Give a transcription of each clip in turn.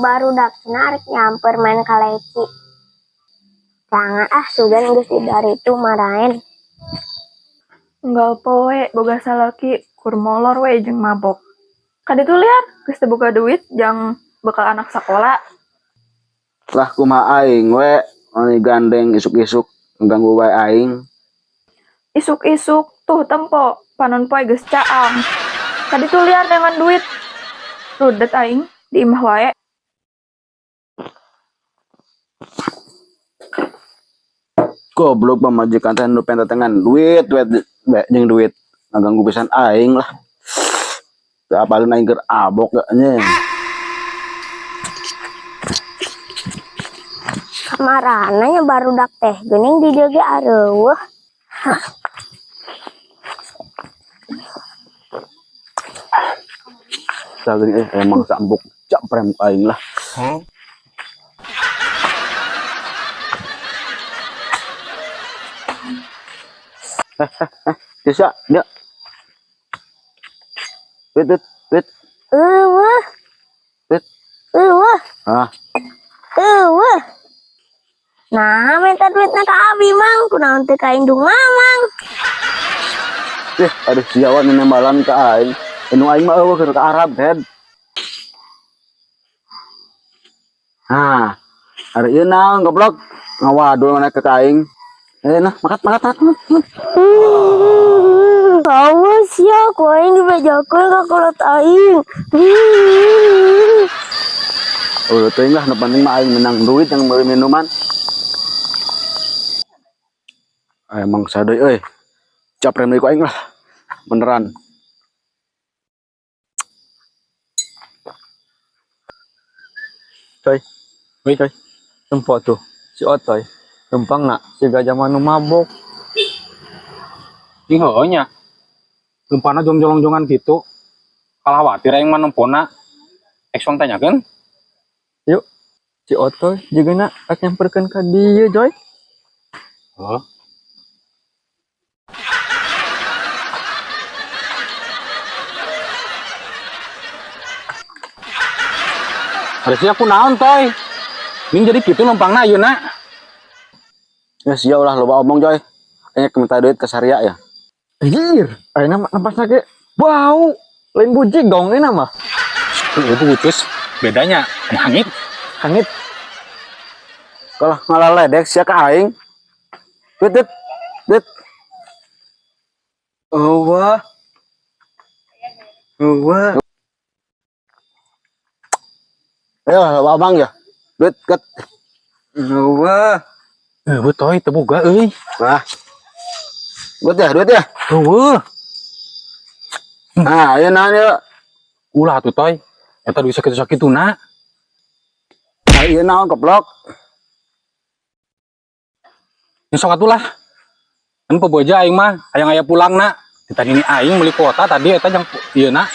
Barudak cenah arek nyamper main kaleci. Jangan ah sugan geus di dari itu maraen. Unggal poe boga salaki kur molor we jeung mabok. Kaditu liar geus teu boga duit jang bekal anak sakola. Lah kumaha aing we mani gandeng isuk-isuk ngeganggu wae aing. Isuk-isuk tuh tempo panon poe geus caang. Kaditu liar dengan duit. Rudet aing di imah wae. Goblok pamajikan teh nu pentetengan duit duit jeung duit ngaganggu pisan aing lah. Teu apaleun aing keur abok nya. Kamarana nya barudak teh geuning di dieu ge areueuh. Tah geuning emang sampuk caprem aing lah. Huh? Bisa, dia. Wit, wit, wit. Eueuh. Wit. Eueuh. Ah. Eueuh. Nah, minta duitna ka abi mang, kunaon teu ka indung mamang. Aduh siawan nembalan ka aing. Indung aing mah eueuh keur ka Arab, head. Ah, ari ieu naon goblok? Ngawadul mana ke ka aing. Nah, makat, makat, makat, makat. Awas ya, ku aing dibejakeun ka kolot aing. Oh, teuing lah, nu penting mah aing menang duit yang beli minuman. Emang sadeuy euy. Caprem deui ku aing lah. Beneran. Coy. Woi, coy. Tempo tuh si Otoy. Lempang nak si gajah manu mabok. Ih, heueuh nya. Lempana jongjolong-jongan gitu. Kalah khawatir aing mah nempona. Ek tanyakeun. Yuk. Si Otoy juga nak rek nyamperkeun ka dieu, Joy. Heuh. Ada sih aku naon, Toy. Ini jadi gitu lempangna ayeuna. Ya sia ulah loba omong, Joy. Aing minta duit ke Saria ya. Anjir, ayeuna mah napasna ge bau. Lain buji gong ini mah. Heeh, bucus. Bedanya hangit. Hangit. Kalau ngalaledek sia ka aing. Duit, duit, duit. Eueuh. Eueuh. Ayo, loba omong ya. Duit ket. Eueuh. Eueuh, Toy, teu boga euy. Nah. Duit ya, duit ya. Eueuh. Nah, ayo naon yeuh. Ulah atuh, Toy. Eta duit sakitu-sakituna. Nah, ieu naon goblok? Ini sok atuh lah. Kan peboja aing mah hayang aya pulangna. Ditani aing meuli kuota tadi eta jang ieu na.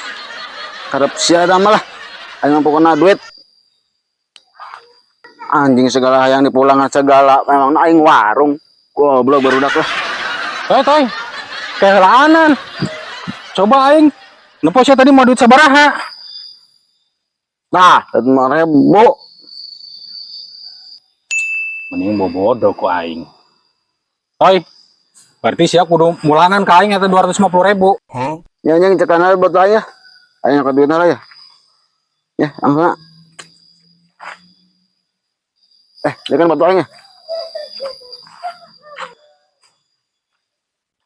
Karep sia da mah lah. Aing mah pokona duit. Anjing segala hayang dipulangan segala memang aing warung. Goblok barudak lah. Toy, toy. Kehelaanan. Coba aing nempo sia tadi mau duit sabaraha? Nah, 5.000. Mending bobodo ku aing. Toy, berarti sia kudu mulangan ka aing eta 250.000. Huh? Ya nyang cekana buat aing ya. Aing ka duitna lah ya. Ya, langsung. Dia kan batu aing ya.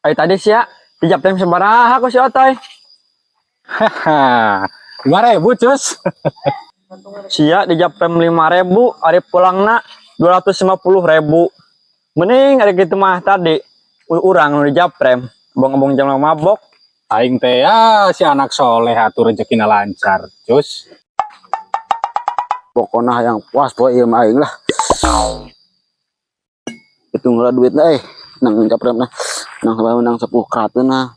Ayo tadi sia, dijap time sabaraha ku si Otoy. Haha, 5.000, Cus. Sia dijap time 5.000, ari pulangna 250.000. Mending ari kitu mah tadi urang nu dijaprem, bong-bong jam mabok. Aing teh ya si anak soleh atuh rezekina lancar, Cus. Pokona hayang puas poe ieu mah aing lah. Hitung heula duitna nang japremna. Nang sampai menang 10 krateun nah.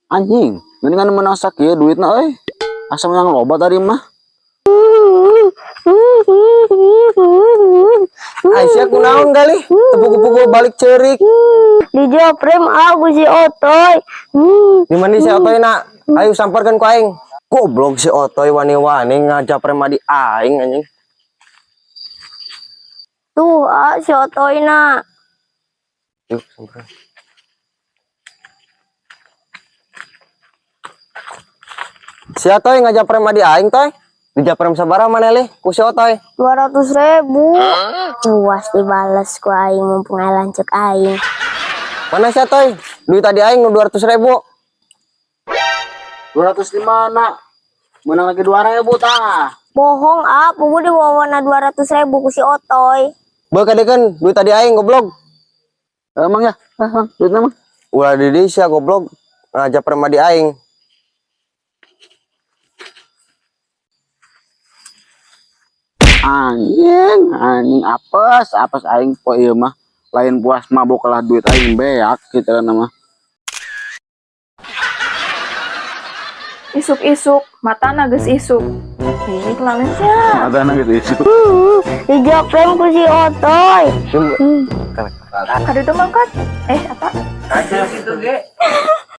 Anjing, mendingan menang sakieu duitna euy. Asa menang loba tadi mah. Aisyah kunaon gali? Tepuk-pukul balik cerik. Dijaprim aku si Otoy. Di mana si Otoy nak? Ayo samparkan ku aing. Goblok si Otoy wani-wani ngajapre di aing anjing. Tuh, ah, si Otoy na. Yuk, samperin. Si Otoy ngajapre di aing toy. Dijaprem sabaraha maneh li ku si Otoy? 200 ribu. Puas dibales ku aing mumpung aya lanceuk aing. Mana si Otoy? Duit tadi aing nu 200 ribu. 205 nak. Menang lagi 2000 tah. Bohong ah, pugu diwawana 200 ribu ku si Otoy. Beuh kadekeun duit tadi aing goblok. Emang ya? Ah, Mang, duitnya mang. Ulah di dieu sia goblok ngajapre di aing. Anjing, anjing apes, apes aing po ieu mah. Lain puas mabok lah duit aing beak gitu kan mah. Isuk-isuk, matana geus isuk. Ih, kelamin sia. Ada nang gitu isu. Dijaprim ku si Otoy. Kaditu mangkat. Eh, apa? Gitu ge.